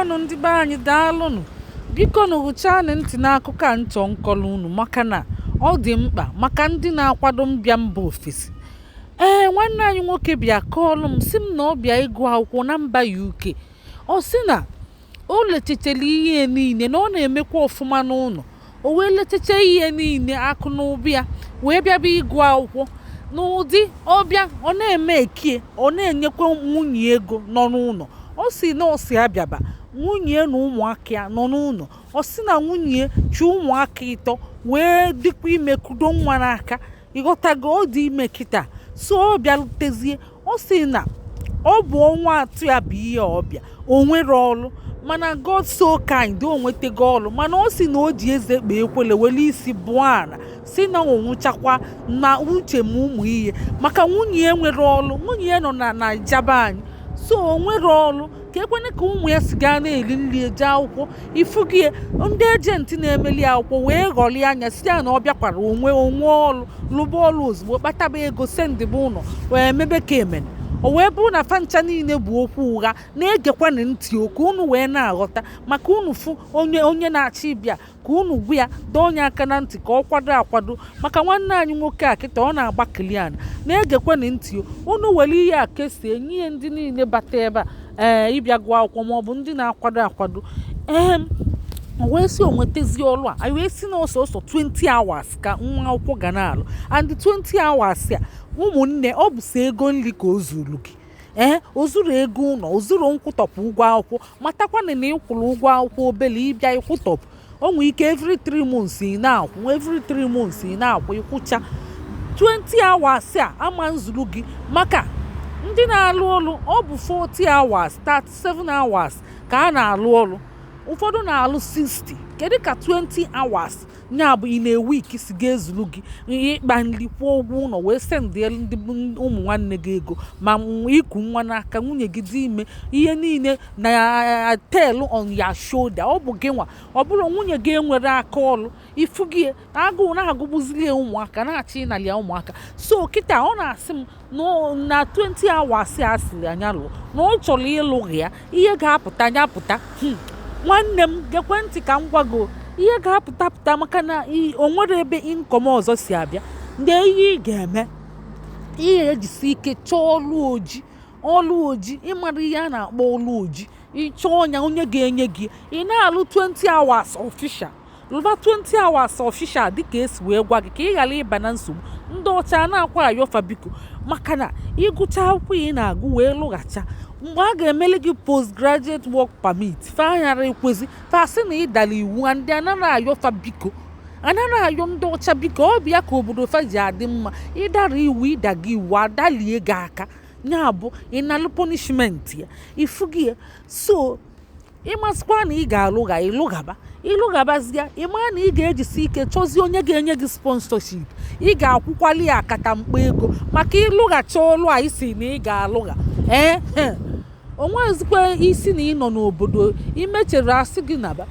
Ndewonụ, ndị be anyị, daalụnụ. Biko nụ, gụchanụ ntị n'akụkọ a nchọ nkọlụ unu, maka na ọ dị mkpa maka ndị na-akwado mbịa mba ofesi. Ee, nwanne anyị nwoke bịa kọọlụ m, sị m na ọ bịa ịgụ akwụkwọ na mba UK. Ọ sị na o lechechara ihe niile, na ọ na-emekwa ọfụma n'ụlọ. O wee lechecha ihe niile, akụ na ụba ya, wee bịaba ịgụ akwụkwọ n'ụdị ọbịa. Ọ na-eme ekie, ọ na-enyekwa nwunye ego nọ n'ụlọ. Ọ sị na ọ si abịaba, nwunye na ụmụaka ya nọ n'ụlọ. Ọ sị na nwunye chi ụmụaka ịtọ, wee dịkwa ime, kudo nwa n'aka. Ịghọtago? Ọ dị ime kịta. So ọ bịarutezie, ọ sị na ọ bụ ọnwa 3 ya bụ ihe ọbịa. O nwere ọlụ, mana God so kind, o nwetago ọlụ. Mana ọ sị na o ji eze kpee ekwele, were isi bụọ ala, si na onwụchakwa na uche m ụmụ ihe, maka nwunye ya nwere ọlụ. Nwunye ya nọ na Naija be anyị, so o nwere ọlụ ka ekwene ka ụmụ ya si gaa na-eri nri, eje akwụkwọ. Ifugie ndị agent na-emeli akwụkwọ wee ghọlie anya, si ya na ọ bịakwara onwe onwe ọlụ, lụba ọlụ ozugbo, kpataba ego, sendịba ụlọ, wee mebe ka emene. O wee bụrụ na fancha niile bụ okwu ụgha. Na-egekwanụ ntị okwu unu wee na-aghọta, maka unu fụ onye na-achọ ịbịa, ka unu gwa ya, dọọ onye aka na ntị ka ọ kwado akwado. Maka nwanne anyị nwoke a kịta, ọ na-agba kilian. Na-egekwanụ ntị. Unu were ihe a kesie nye ndị niile bata ebe a, ee, ịbịa gụọ akwụkwọ maọbụ ndị na-akwado akwado. Ee, o wee sị o nwetazi ọlụ a, anyị wee sị na ọsọsọ 20 hours ka nwa akwụkwọ ga na-alụ. And 20 hours a, ụmụnne, ọ bụ sọ ego nri ka o zuru gị. Ee, o zuru ego ụlọ, o zuru nkwụtọpụ ụgwọ akwụkwọ. Matakwana na ịkwụrụ ụgwọ akwụkwọ obele, ịbịa ịkwụtọpụ, o nwee ike every 3 months ị na-akwụ, every 3 months ị na-akwụ, ịkwụcha. 20 hours a ama nzuru gị, maka ndị na-alụ ọlụ, ọ bụ 40 hours, 37 hours ka a na-alụ ọlụ. Ụfọdụ na-alụ 60. Kedu ka 20 hours ya bụ ị na week si ga-ezuru gị ịkpa nri, kwụọ ụgwọ ụlọ, wee sendịelu ndị ụmụ nwanne gị ego, ma iku nwa n'aka, nwunye gị dị ime, ihe niile na tail on your shoulder? Ọ bụ gị nwa. Ọ bụrụ nwunye gị enwere aka ọlụ, ifu gị agụụ na-agụgbuziri ya, ụmụaka na-achọ ịnali ya ụmụaka. So kịta ọ na-asị m na 20 hours a sịrị anya lụọ, na ọ chọrọ ịlụ ya. Ihe ga-apụta ya pụta. Nwanne m, gekwe ntị ka m gwago ihe ga-apụta pụta, maka na o nwere ebe income ọzọ si abịa. Ndị ihe ị ga-eme, ihe ejisi ike chọọ ọlụ oji, ọlụ oji. Ịmara ihe a na-akpọ ọlụ oji? Ịchọọ ọnya onye ga-enye gị, ị na-alụ 20 hours official. Lụba 20 hours official dịka esi wee gwa gị, ka ị ghara ịba na nsogbu. Ndị ọcha na-akwa ayọfa, biko, maka na ịgụcha akwụkwọ ị na-agụ wee lụghacha, mgbe a ga-emeli gị postgraduate work permit, fa anyara ekwezi, fa sị na ịdara iwu. Ndị anaghị ayọfa biko, anaghị ayọ ndị ọcha biko. Ọ bụ ya ka obodo fa ji adị mma. Ịdara iwu, ịdaga iwu, adalie gị aka, ya bụ ịnalụ punishment ya. Ifu gị ya. So ịmasịkwa na ị ga-alụgha, ịlụghaba, ịlụghabazịa, ị maa na ị ga-ejisi ike chọzie onye ga-enye gị sponsorship. Ị ga-akwụkwali ya akata mkpa ego maka ịlụghacha ọlụ a isi na ị ga-alụgha. Ee, o nwezikwa isi na ị nọ n'obodo imechere asị gị naba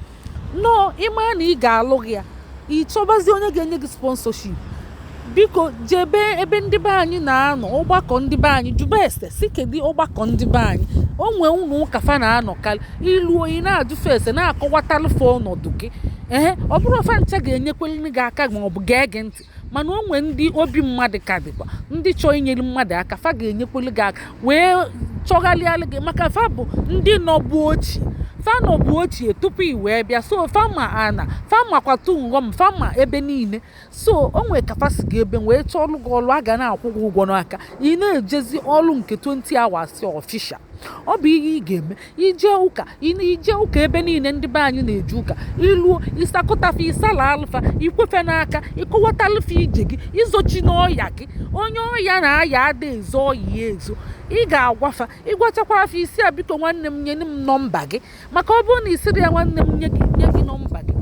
nnọọ. Ịma na ị ga-alụ ya, ị chọbazi onye ga-enye gị sponsorship. Biko, jebe ebe ndị be anyị na-anọ, ọgbakọ ndị be anyị, jụba ese si kedu ọgbakọ ndị be anyị o nwee, ụlọ ụka fa na-anọkarị. Iluo, ị na-ajụfe ese, na-akọwatalụfe ọnọdụ gị. Ee, ọ bụrụ fa ncha ga-enyekweliri gị aka ma ọ bụ gee gị ntị, mana o nwee ndị obi mmadụ ka dịkwa, ndị chọọ inyere mmadụ aka, fa ga-enyekwelu gị aka wee chọgharịalụ gị, maka fa bụ ndị nọbụ ochie, fa nọbụ ochie tupu i wee bịa. So fa ma ana, fa makwatu nghọm, fa ma ebe niile. So o nwee ka fa si gị ebe wee chọọ ọlụ gị ọlụ a ga na-akwụ gị ụgwọ n'aka, ị na-ejezi ọlụ nke 20 hours official. Ọ bụ ihe ị ga-eme. Ije ụka, ije ụka ebe niile ndị be anyị na-eje ụka, iluo, ịsakọtafa, ịsala alụfa, ikwefe n'aka, ịkọwatalụfa ije gị, izochi n'ọya gị. Onye ọya na-aya ada ezo ọya ya ezo. Ị ga-agwafa, ịgwachakwa afọ isi a, "Biko nwanne m, nye m nọmba gị," maka ọ bụrụ na isiri ya, "Nwanne m, nye gị nọmba gị,"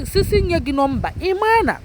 sisi nye gị nọmba. Ị maa na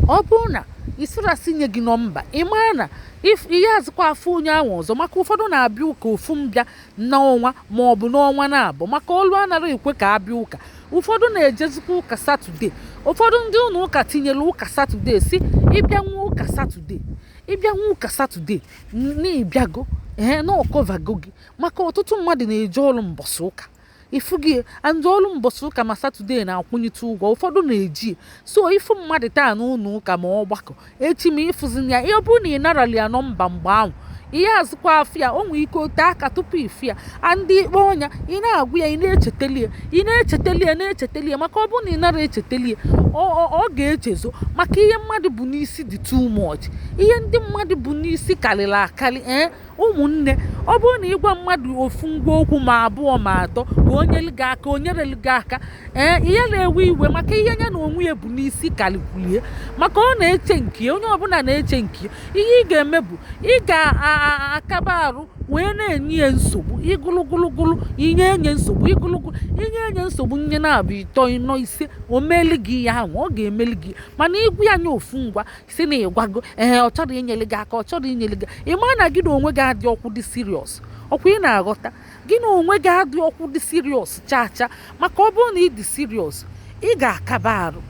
ọ bụrụ na isirasị nye gị nọmba, ị maa na ihe azụkwa afọ onye ahụ ọzọ, maka ụfọdụ na-abịa ụka ofu mbịa n'ọnwa ma ọ bụ n'ọnwa na-abụ, maka ọlụ anaghị ekwe ka abịa ụka. Ụfọdụ na-ejezikwa ụka Saturday. Ụfọdụ ndị ụlọ ụka tinyere ụka Saturday, si ịbịa nwa ụka Saturday, ịbịa nwa ụka Saturday na ịbịago, ee, na ọkọvago gị. Maka ọtụtụ mmadụ na-eje ọrụ mbọsị ụka, ịfụghị? And ọrụ mbọsị ụka ma Saturday na-akwụnyite ụgwọ, ụfọdụ na-eji. So ịfụ mmadụ taa n'ụlọ ụka ma ọgbakọ, echi ma ịfụzi ya, ọ bụrụ na ị narali ya nọmba mgbe ahụ, ihe azụkwa afọ ya, o nwere ike ote aka tupu ịfụ ya. And ikpe ọnya, ị na-agwụ ya, ị na-echetali ya, ị na-echetali ya, na-echetali ya, maka ọ bụrụ na ị nara echetali ya, ọ ga-echezo. Maka ihe mmadụ bụ n'isi dị too much, ihe ndị mmadụ bụ n'isi karịrị akarị. Ee, ụmụnne, ọ bụrụ na ịgwa mmadụ ofu ngwa okwu ma abụọ ma atọ ka o nyelu gị aka, o nyerelu gị aka. Ee, ihe na-ewe iwe maka ihe ya na onwe ya bụ n'isi karịkwulie, maka ọ na-eche nke onye ọbụla na-eche nke. Ihe ị ga-eme bụ ị ga-akaba arụ wee na-enye ya nsogbu ịgụlụgụlụgụlụ, inye enye nsogbu ịgụlụgụ, inye enye nsogbu, nye na-abụ ịtọ, ịnọ, ise, o meli gị ihe ahụ ọ ga-emeli gị. Mana ịgwụ ya nye ofu ngwa, si na ịgwago, ee, ọ chọrọ inyere gị aka, ọ chọrọ inyere gị, ị maa na gị na onwe gị adị ọkwụ dị serious. Ọkwa ị na-aghọta? Gị na onwe gị adị ọkwụ dị serious chaa chaa. Maka ọ bụrụ na ị dị serious, ị ga-akaba arụ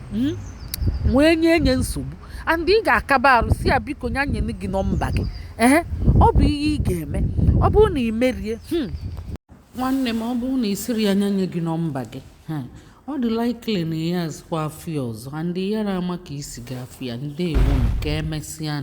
wee nye enye nsogbu, and ị ga-akaba arụ si ya biko, ya nyere gị nọmba gị. Ee, ọ bụ ihe ị ga-eme. Ọ bụrụ na ị merie, nwanne m, ọ bụrụ na ị sịrị ya nye gị nọmba gị, ọ dị likely na ya azụkwa afọ ya ọzọ, and ya ama ka isi ga-afụ ya. Ndewo, ka emesịa.